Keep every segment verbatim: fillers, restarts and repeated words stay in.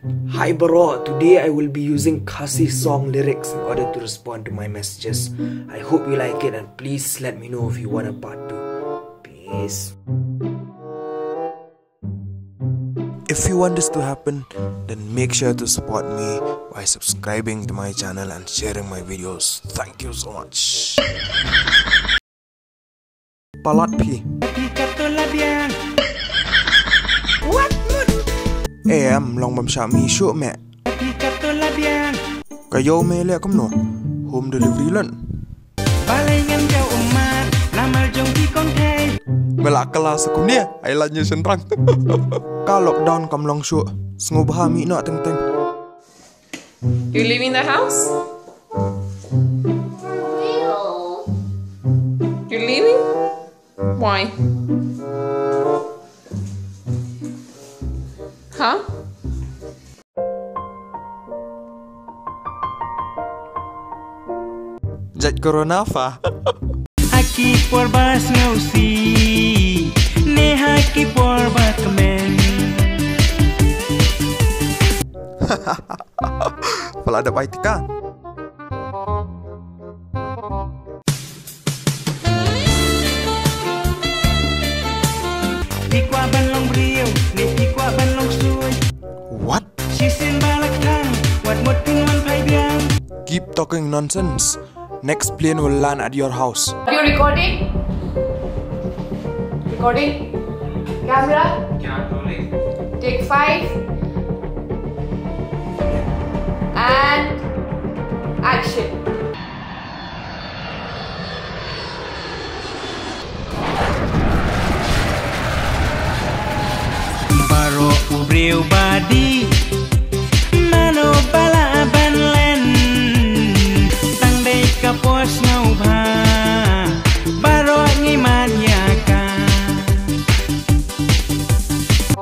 Hi bro, today I will be using Khasi song lyrics in order to respond to my messages. I hope you like it and please let me know if you want a part two. Peace. If you want this to happen, then make sure to support me by subscribing to my channel and sharing my videos. Thank you so much. Palat phi. Phi katto la biang. What? Eh, em long bam sha mi shuh me. Phi katto la biang. Ka ïoh me leh kumno? Home delivery lon. Balei ngam jaw ummat, namar jong phi kong thei. Me la kylla sa kumne, ai la ñiew shynrang. Ka lockdown kam long shuh, sngewbha mih noh teng teng. You leaving the house? You leaving? Why? Huh? Jait corona fa. Ha ki por ba sngewsih, ne ha ki por ba kmen. Pala da bai tika. Phi kwah ban long briew, ne phi kwah ban long ksuid. What? Shisien ba la kthang, wat mut phin wan phai biang. Keep talking nonsense. Next plane will land at your house. Are you recording? Recording? Camera? Take five. And action. Baroh u briew ba dih, mano ba lah ban len. Tang dei ka por sngewbha, baroh ngi mad ïa ka.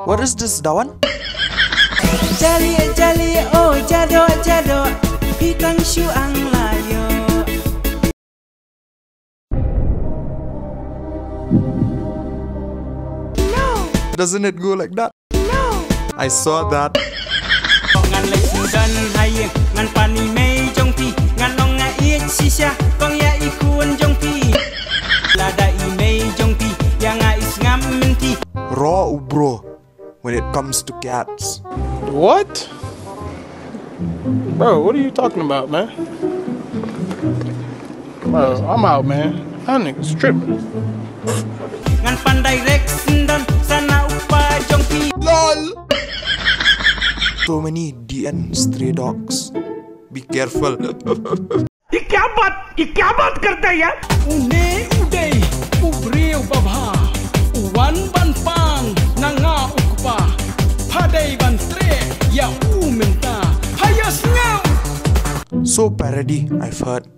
What is this, Dawan? Jali, jali, oh, jadoh, jadoh, phi tang shu ang la ïoh. No. Doesn't it go like that? No. I saw that. Ngan leit sngewdon ha ïing, ngan pan i mei jong phi, ngan ong nga ïeit shisha, kong ïa i khun jong phi. Lada i mei jong phi ïa nga i sngap mynta. Raw u bro when it comes to cats. What? Bro, what are you talking about, man? Bro, I'm out, man. That nigga's tripping. Ngan pan direct sngewdon sa na u kpa jong phi. Lol. So many D N stray dogs. Be careful. ये क्या बात, ये क्या बात करता है यार? Une u dei u briew babha, u wan ban pan na nga u kpa. Pha dei ban treh ïa u mynta. Ha ïa sngap. So parody, I've heard.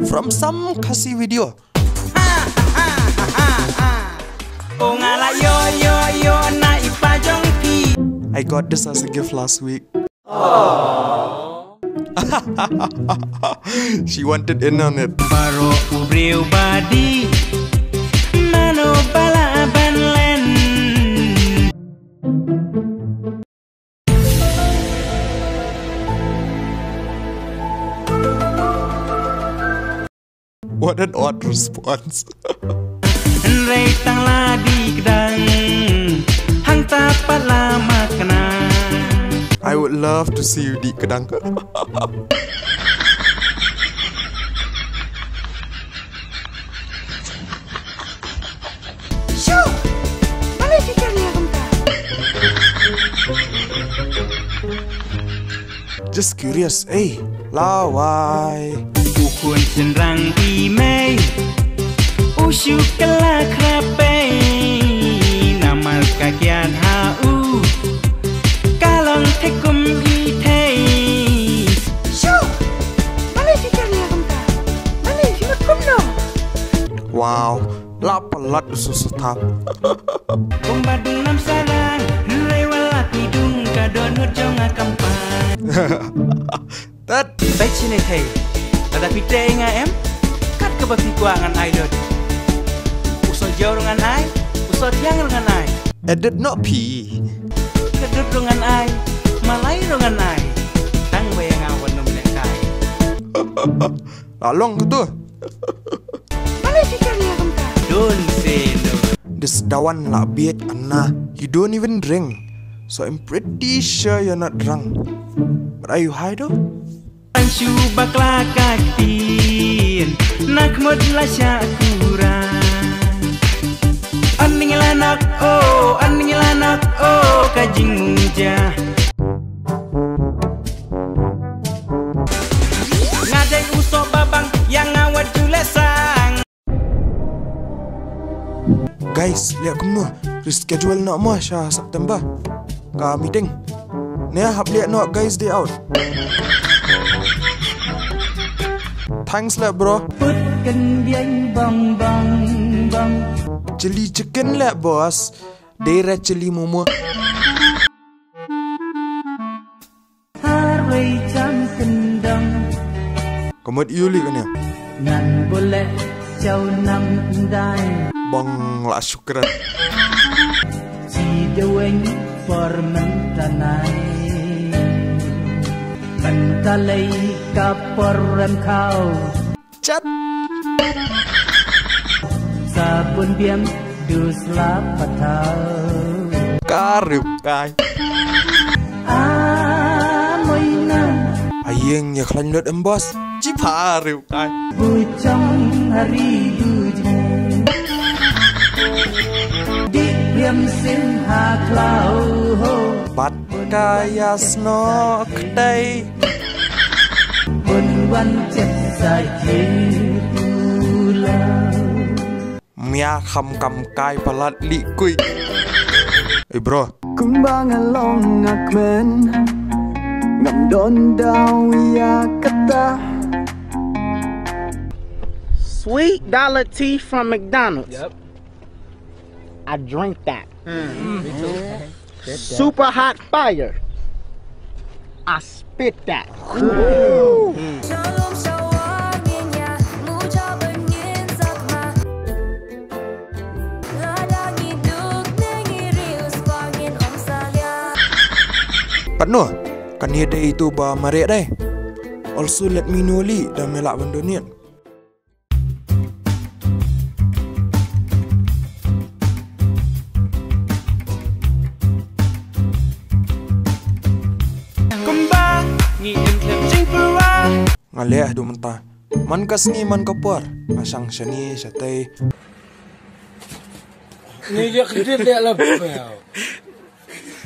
From some Khasi video. Ong ala yo yo yo na i pa jong phi. I got this as a gift last week. She wanted in on it. Baroh u briew ba dih, mano ba lah ban len. What an odd response. Hynrei tang la dih kdang, hangta pat la makna. I would love to see you dih kdang. Shuh! Balei phi kyrïa kumta? Just curious, eh, lawai. U khun shynrang i mei, u shu kylla khrapei. Namar ka kiad ha u, ka long thik kum i thei. Shuh! Balei phi kyrïa kumta? Balei phi mut kumno? Wow. La palat u soso thap. Kumba dung nam sarang, hynrei wat la phi dung ka dohnud jong nga kam pan. Tat. Bad shane thei. Lada phi treh ïa nga em, kat kaba phi kwah ngan ai lut. U soh jew ruh ngan ai, u soh thiang ruh ngan ai. Edit noh phi. Ka dud ruh ngan ai, Lai rong anai. Tang ba ïa nga wan nym lehkai. La long ka tu. Balei phi kren ïa kumta? Don't say no. This Dawan la biet anna. You don't even drink. So I'm pretty sure you're not drunk. But are you high though? An shu bakla ka ktien, na khmut la shah kura. An ning la nak o, an ning la nak o, ka jingmuja. Nga dei u soh babang, ïa nga wat ju leh sang. Guys, leh kumno? Reschedule noh mo sha September ka meeting. Ne hap leh noh guys, day out. Thanks leh bro. Put kan biang bang bang bang. Chili chicken leh boss. Dei re chili momo. Harwei chang kendang. Ka mut ïu li kane. Ngan boleh chau nam ndai. Bang la shukran. Chi deweng por mentanai. Mentalei ka por rem khau. Chat. Sabun biang dus la patau. Ka riewkai. A moi na. A ïeng ïa khlaiñ lut em boss. Chi pha riewkai. Bu chong hari bu jong. Di riam sim ha klau ho. Bat ka ïa snoh ktei. Bun wan chet sa jin pulau. Mia kham kam kai palat li kui. Ey bro. Kumba nga long nga kmen. Ngam don daw ïa kata. Sweet dollar tea from McDonald's. Yep. I drink that. Mm. Me too. Super hot fire. I spit that. Pat no, kan ïa dei tu ba mareh dei. Also let me know li da me lah ban donate. Kumba ngi im khlem jingpyrwa. Nga leh haduh mynta. Man ka sngi man ka por nga shang shane shatei. Ngi ïa kyndit leh la bel.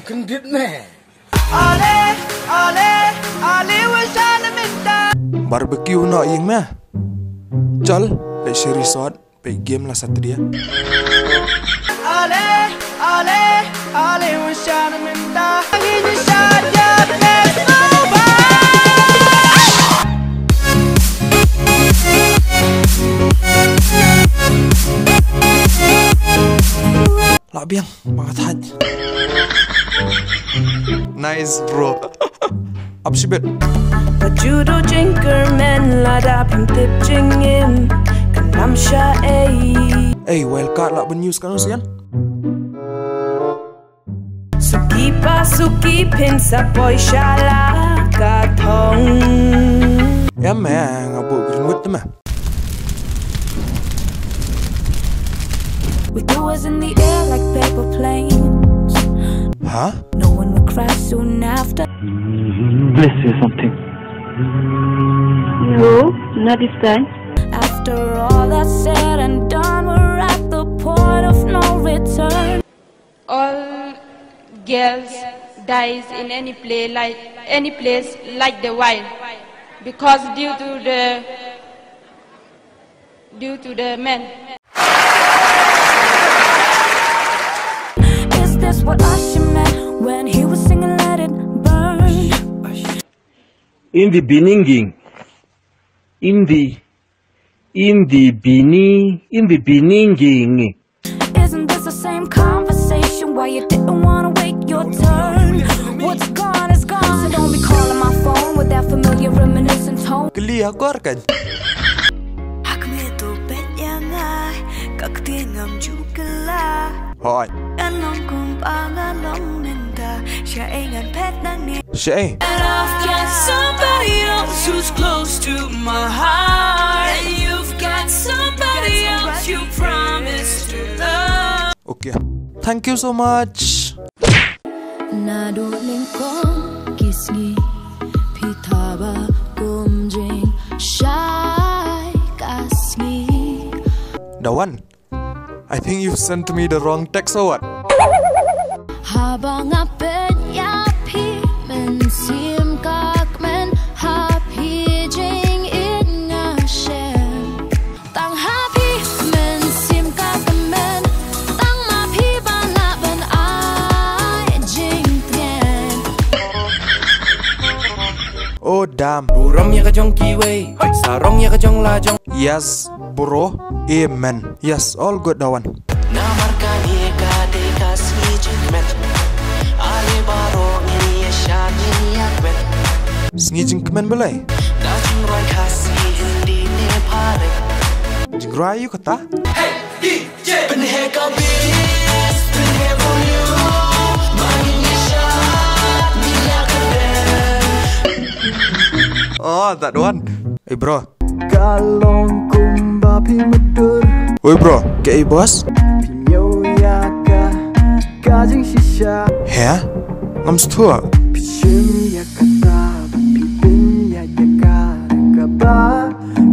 Kyndit ne. Ale, ale, ale wa sha na mynta. Barbecue noh ïing me. Chal, leit sha resort, peit game la Saturday. Ale, ale, ale wa sha na mynta. Ngi ni sha jat next mobile. Lah biang, ba nga thait. Nice, bro. Ap shibit. Ba judo jingkyrmen lada phim tip jingim, kan ym shah ei. Ei, wildcard lah ban use katno sian? Suki pa suki phin sa poi sha la ka thong. Em, eh, nga buh Greenwood te me. We threw us in the air like paper planes. Huh? No one would cry soon after. Let's say something. No, not this time. After all that's said and done, we're at the point of no return. All girls dies in any play like any place like the wild, because due to the due to the men. Is this what Usher meant when he was singing Let It Burn? In the beginning, in the, in the beginning, in the beginning. Isn't this the same conversation? Why you didn't wanna wait your turn? What's gone is gone. So don't be calling my phone with that familiar reminiscent tone. Kli akor kan. Hakme to pet yang ai, ka ktien ngam ju kylla. Hoi. Kan long kum pa nga long mynta. Shaei ngan phet nangne. Shaei. And I've got somebody else who's close to my heart. And you've got somebody else you promised to love. Okay. Thank you so much. Naduh nyngkong ki sngi phi thaba kum jingshai ka sngi. Dawan, I think you've sent me the wrong text or what? Haba nga peit ïa phi mynsiem ka kmen ha phi jingïeit nga shem. Tang ha phi mynsiem ka kmen tang ma phi ba lah ban ai jingtren. Oh damn. Burom ïa ka jong kiwei, sarong ïa ka jong la jong. Yes, bro. Amen. Yes, all good, Dawan. Namar kane ka dei ka sngi jingkmen. Are baroh ngin ïa shad ngin ïa kmen. Sngi jingkmen balei? Da jingrwai Khasi Hindi ne phareng. Jingrwai ïa kata? Hey, D J, pynheh ka bass, pynheh volume. Ma ngin ïa shad ngin ïa kmen. Oh, that one. Hey, bro. Ka long kumba phi mutdur. Oi, bro, kaei boss? Phi ñiew ïa ka, ka jingshisha. He? Ngam sngewthuh. Phi shim ïa kata, ba phi pyn ïa ïa ka, ka ba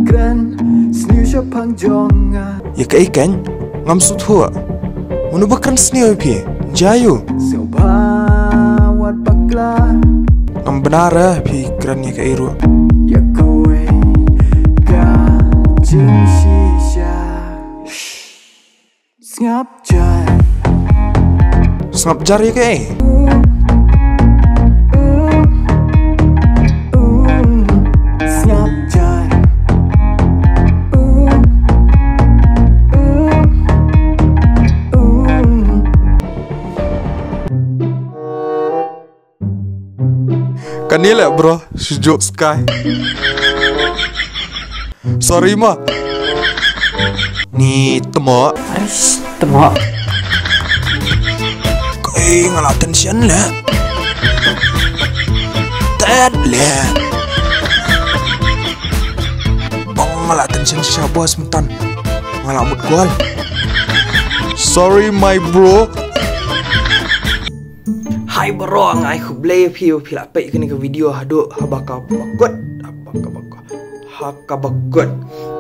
kren, sniew shaphang jong nga. Ïa kaei kein? Ngam sngewthuh. Mano ba kren sniew ïa phi? Jia ïa u. Sngewbha wat bakla. Ngam bna re phi kren ïa kaei ruh. Ïa kawei ka jingshisha. Sngap jar. Sngap jar ïa kaei? Sngap jar. Kane leh bro, shu jok sky. Sorry ma. Ni temo. Ais, temo. Kaei nga la tension leh. Tet leh. Bang nga la tension sha boss myntan. Nga la mut gol. Sorry my bro. Hi bro, nga ai khublei ïa phi, phi la peit kane ka video haduh haba kaba kut, haba kaba kut, ha kaba kut.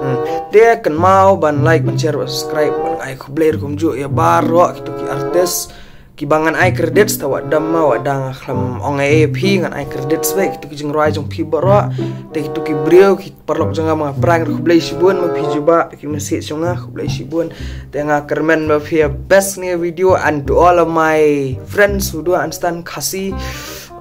Hmm. Te kynmaw ban like, ban share, ban subscribe, ban ai khublei ruh kumjuh ïa baroh kito ki artist kiba ngan ai credits, ta wat dam ma wat dang khlem ong ei ïa phi, ngan ai credits beit kito ki jingrwai jong phi baroh, te kito ki briew ki paralok jong nga ba nga prank ruh khublei shibun, ma phi jubab ki message jong nga khublei shibun. Te nga kyrmen ba phi ïa best ne video, and to all of my friends who don't understand Khasi,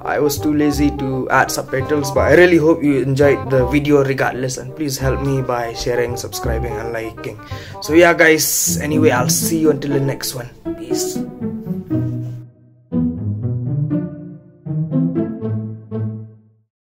I was too lazy to add subtitles, but I really hope you enjoyed the video regardless, and please help me by sharing, subscribing and liking. So yeah guys, anyway, I'll see you until the next one. Peace.